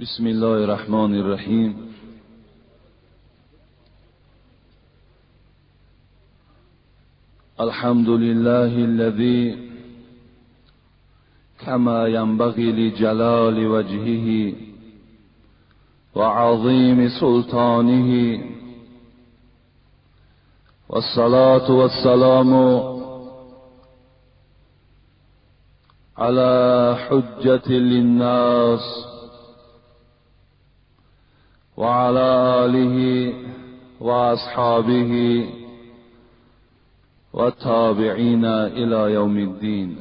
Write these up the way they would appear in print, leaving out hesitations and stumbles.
بسم الله الرحمن الرحیم. الحمد لله الذي كما ينبغي لجلال وجهه وعظيم سلطانه، والصلاة والسلام على حجة للناس وعلى آله وأصحابه والتابعين إلى يوم الدين.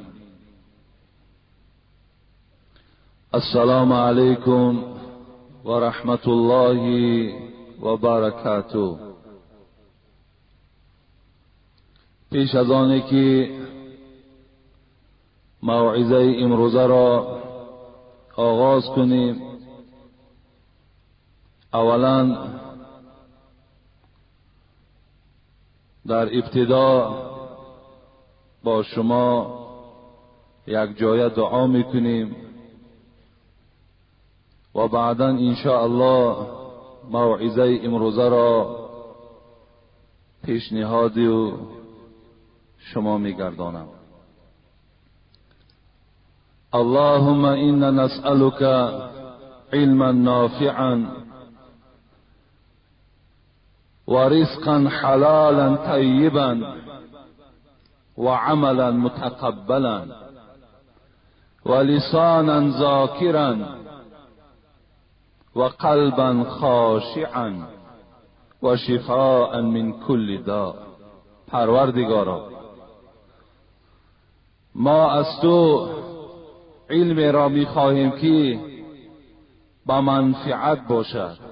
السلام عليكم ورحمة الله وبركاته. پیش از آنی که موعظه امروزه را آغاز کنیم، اولا در ابتدا با شما یک جای دعا میکنیم و بعدا انشاءالله موعظه امروزه را پیشنهادی و شما میگردانم. اللهم إنا نسألك علما نافعا ورزقا حلالا طيبا وعملا متقبلا ولسانا ذاكرا وقلبا خاشعا وشفاء من كل داء. پروردگارا، ما از تو علم را میخواهیم که با منفعت باشد.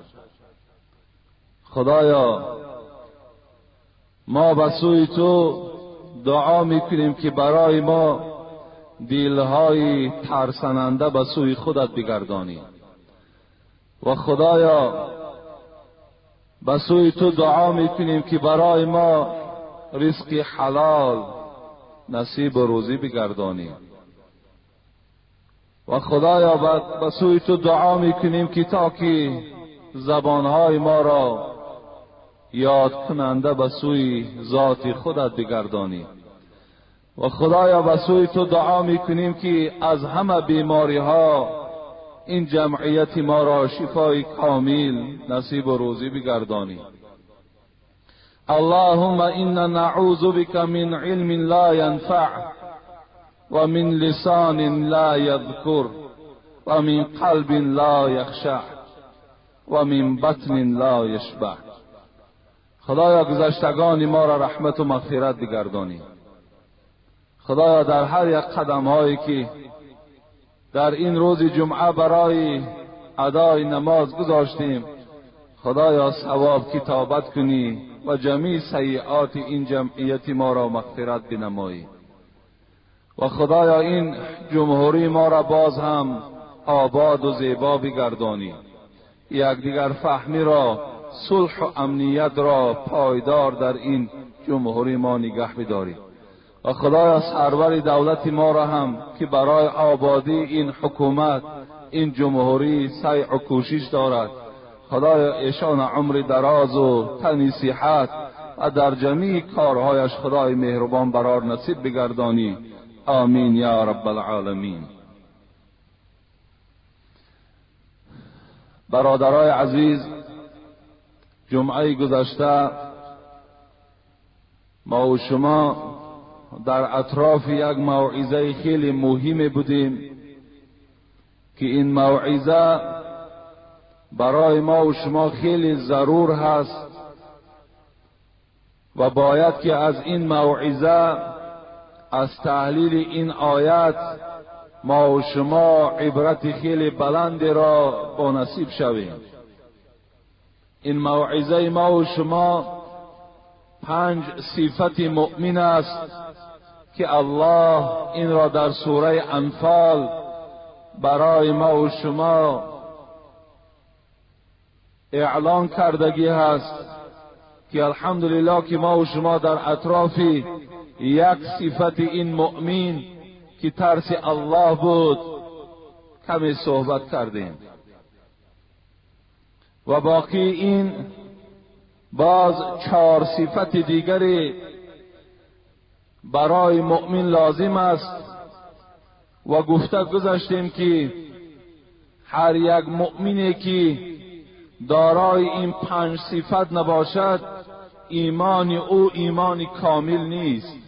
خدایا، ما به سوی تو دعا میکنیم که برای ما دلهای ترسننده به سوی خودت بگردانی، و خدایا به سوی تو دعا میکنیم که برای ما رزق حلال نصیب و روزی بگردانی، و خدایا به سوی تو دعا میکنیم که تا که زبانهای ما را یاد کننده به سوی ذات خودت بگردانی، و خدایا به سوی تو دعا میکنیم که از همه بیماری ها این جمعیت ما را شفای کامل نصیب و روزی بگردانی. اللهم انا نعوذ بك من علم لا ينفع ومن لسان لا يذكر ومن قلب لا يخشع ومن بطن لا يشبع. خدایا گذشتگان ما را رحمت و مغفرت بگردانی. خدایا در هر یک قدم هایی که در این روز جمعه برای ادای نماز گذاشتیم، خدایا ثواب کتابت کنی و جمیع سیئات این جمعیت ما را مغفرت بنمایی، و خدایا این جمهوری ما را باز هم آباد و زیبا بگردانی، یکدیگر فهمی را، صلح و امنیت را پایدار در این جمهوری ما نگه بداری، و خدایا سرور دولت ما را هم که برای آبادی این حکومت، این جمهوری سعی و کوشش دارد، خدایا ایشان عمر دراز و تنی صحت و در جمیع کارهایش خدای مهربان برار نصیب بگردانی. آمین یا رب العالمین. برادرای عزیز، جمعه گذشته ما و شما در اطراف یک موعظه خیلی مهم بودیم که این موعظه برای ما و شما خیلی ضرور هست و باید که از این موعظه، از تحلیل این آیت ما و شما عبرت خیلی بلند را با نصیب شویم. این موعظه ما و شما 5 صفت مؤمن است که الله این را در سوره انفال برای ما و شما اعلان کردگی هست که الحمدلله که ما و شما در اطراف یک صفت این مؤمن که ترس الله بود کمی صحبت کردیم. و باقی این باز 4 صفت دیگری برای مؤمن لازم است و گفته گذشتیم که هر یک مؤمنی که دارای این 5 صفت نباشد، ایمان او ایمان کامل نیست.